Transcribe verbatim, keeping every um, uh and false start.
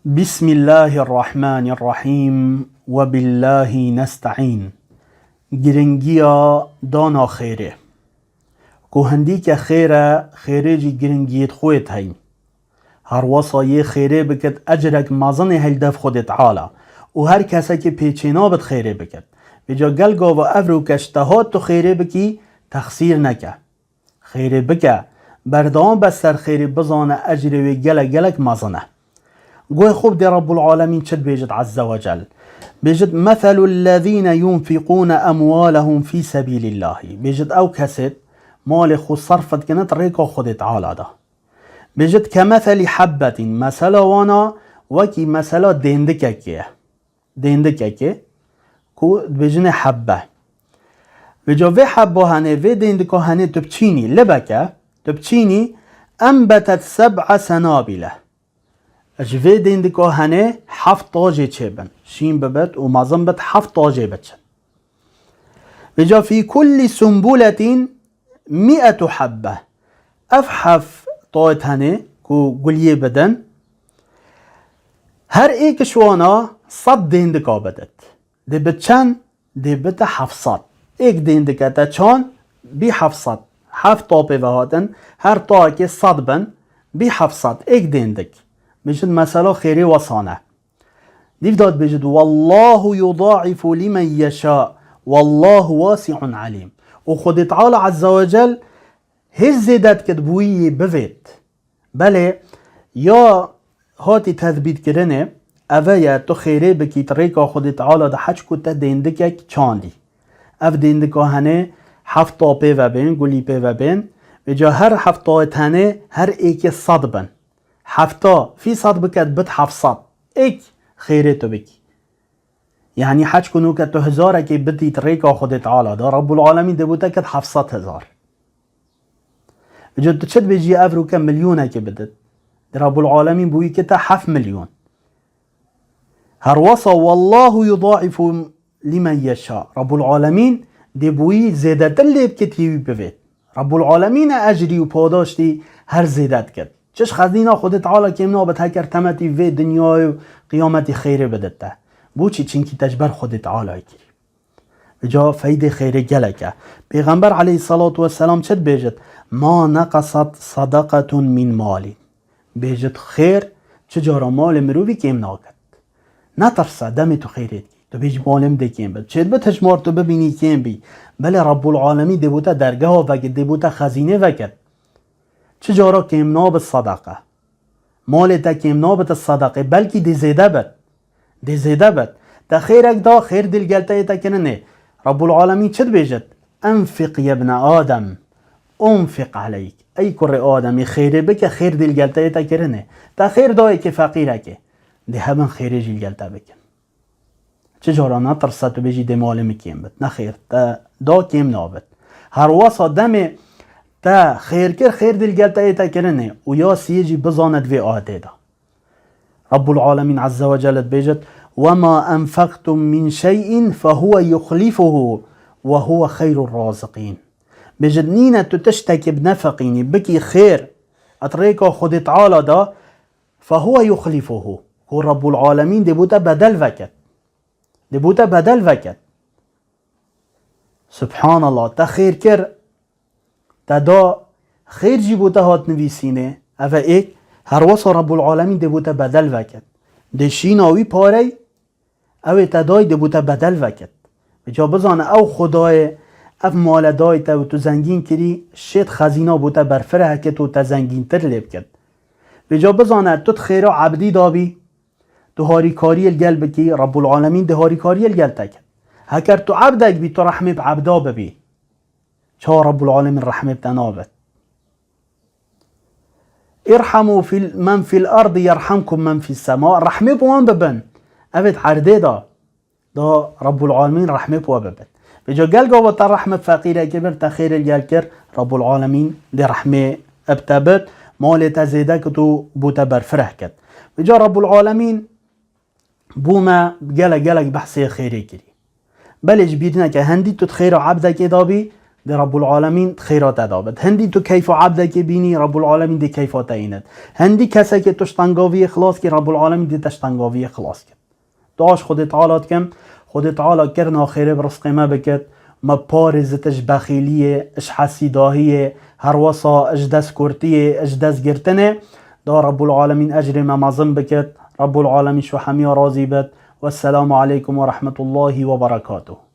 Bismillahirrahmanirrahim. Ve billahi nesta'in. Giringiya dana xêrê. Ku hindîke xêr e, xêrê jî giringiyêt xwêt heyn. Her wesa yê xêrê bikit, ecrek mezin ê heyl dev Xwedê Teala. Û her kesekî pêçê nabit xêrê bikit. Vêca gel gava ev rûke ji te hat tu xêrê bikî, texsîr neke. Xêrê bike, berdewam be ser xêrê, bizane ecrê wê gelek gelek mezin e. Guhê xwe bidê Rabbul Alemîn çi dibêjit Azze ve Cel. Bêjit, "Meselul lezîne yunfiqûne emwalehum fî sebîlîllahî." Bêjit, ew kesêt malê xwe serf dikin di rêka Xwedê Teala de. Bêjit, "Kemeselî hebbetin." Mesela wana wekî mesela dêndikekê ye. Dêndikekê ku dibêjinê hebbe. Vêca vê hebba henê, vê dêndika henê tu biçînî, libeke, tu biçînî, enbetet seb'a senabile. Ji vê dêndika henê heft tajê çêbin. Şîn bibit û mezin bit, heft tajê biçin. Vêca fî kullî sumbuletin mi'etu hebbe. Ev heft tayê tenê ku guliyê bidin, her êk ji wana sed dêndika bidit. Dê bi çend? Dê bite heft sed. Êk dêndike te çand, bî heft sed. Heft ta pê ve hatin, her tayekê sed bin, bî heft sed. Êk dêndik. Bêjin mesela xêrê wesane. Dîv da dibêjit, "Wallahu yudaifu limen yeşâ, wallahu wasi'un alim." Û Xwedê Teala Azze ve Cel hêj zêde dikit bo wî yê bivêt. Belê, ya hatî tezbîtkirinê, eve ye tu xêrê bikî di rêka Xwedê Teala de, heç ku te dêndikek çandî. Ev dêndika henê heft ta pê ve bên, gulî pê ve bên. Vêca her heft tayê tenê her êkê sed bin. Hefta fî sed biket, bit heft sed. Êk xêrê tu bikî. Yanî heç ku nûke tu hizarekê bidî di rêka Xwedê Teala de, Rabbul Alemîn dê bo te ket heft sed hizar. Vêca tu çi dibêjî, ev rûke milyonekê bidit? Dê Rabbul Alemîn bo wî kete heft milyon. Her wesa, "Wallahu yudaifu limen yeşâ." Rabbul Alemîn dê bo wî zêdetir lê bikit yê wî bivêt. Rabbul Alemîn e ecrî û padaştî her zêde dikit. Çi ji xezîna Xwedê Teala kêm nabit, heker temetî vê dinyayê û qiyametî xêrê bidit te. Boçî? Çinkî te ji ber Xwedê Teala kirî. Vêca feydê xêrê gelek e. Pêxember aleyhissalatu vesselam çi dibêjit? "Ma neqesat sadaqatun min malin." Bêjit, xêr çi cara malê mirovî kêm naket. Netirse, demê tu xêrê dikî. Tu bêjî, "Malê min dê kêm bit." Çêdibit hişmar tu bibînî kêm bî. Belê Rabbul Alemîn dê bo te dergeha veket, dê bo te xezînê veket. Çi cara kêm nabit sedeqe. Malê te kêm nabit sedeqê, belkî dê zêde bit. Dê zêde bit. Te xêrek da, xêr dê li gel te yê te kirinê. Rabbul Alemîn çi dibêjit? "Enfiq yebne Adem, unfiq aleyk." Ey kurê Ademî, xêrê bike, xêr dê li gel te yê te kirinê. Te xêr dayê kê feqîrekê, dê hebin xêrê jî li gel te bikin. Çi cara netirse tu bêjî, "Dê malê min kêm bit." Nexêr, te da kêm nabit. Her wesa demê te xêr kir, xêr dê li gel te yê te kirinê û ya siyê jî bizane di vê ayetê de. Rabbul Alemîn Azze ve Celle dibêjit, "Wema enfektum min şey'in fehuve yuxlifuhu ve huve xeyrur raziqîn." Bêjit, nîne tu tiştekê binefeqînî, bikî xêr, et rêka Xwedê Teala da, "Fehuve yuxlifuhu." Ku Rabbul Alemîn dê bo te bedel veket. Dê bo te bedel veket. Subhanallah, te xêr kir, te da, xêr jî bo te hat nivîsînê. Eve êk, her wesa Rabbul Alemîn dê bo te bedel veket. Dê şîna wî parey, ew ê te dayî dê bo te bedel veket. Vêca bizane ew Xwedayê ev male dayî te û tu zengîn kirî, şêt xezîna bo te berfireh kit û te zengîntir lê bikit. Vêca bizane tu di xêra ebdî dabî, tu harîkariyê li gel bikî, Rabbul Alemîn dê harîkariyê li gel te ket. Heker tu ebdek bî, tu rehmê bi ebda bibî, ça Rabbul Alemîn rehmê bi te nabet? "Irhamu fil, men fil ardi yerhamkum men fis sema." Rehmê bi wan bibin. Evê di erdê de, da Rabbul Alemîn rehmê bi we bibin. Vêca gel gava te rehm bi feqîrekê bir, te xêrê li gel kir, Rabbul Alemîn dê rehmê bi te bit, malê te zêde kit û bo te berfireh kit. Vêca Rabbul Alemîn bo me gelek gelek behsê xêrê kirî. Belê ji bîr neke, hindî tu di xêra ebdekê dabî, Dê Rabbul Alemîn xêra te da bit. Hindî tu keyfa ebdekê bînî, Rabbul Alemîn dê keyfa te înit. Hindî kesekê tu ji tengaviyê xilas kî, Rabbul Alemîn dê te ji tengaviyê xilas kit. Dua ji Xwedê Teala dikim, Xwedê Teala kirina xêrê bi rizqê me bikit, me parêzit ji bexîliyê, ji hesîdahiyê, herwesa ji destkurtiyê, ji destgirtinê. Da Rabbul Alemîn ecrê me mezin bikit. Rabbul Alemîn ji we hemiya razî bit. Wesselamu aleykum ve rahmetullahi ve berekatuh.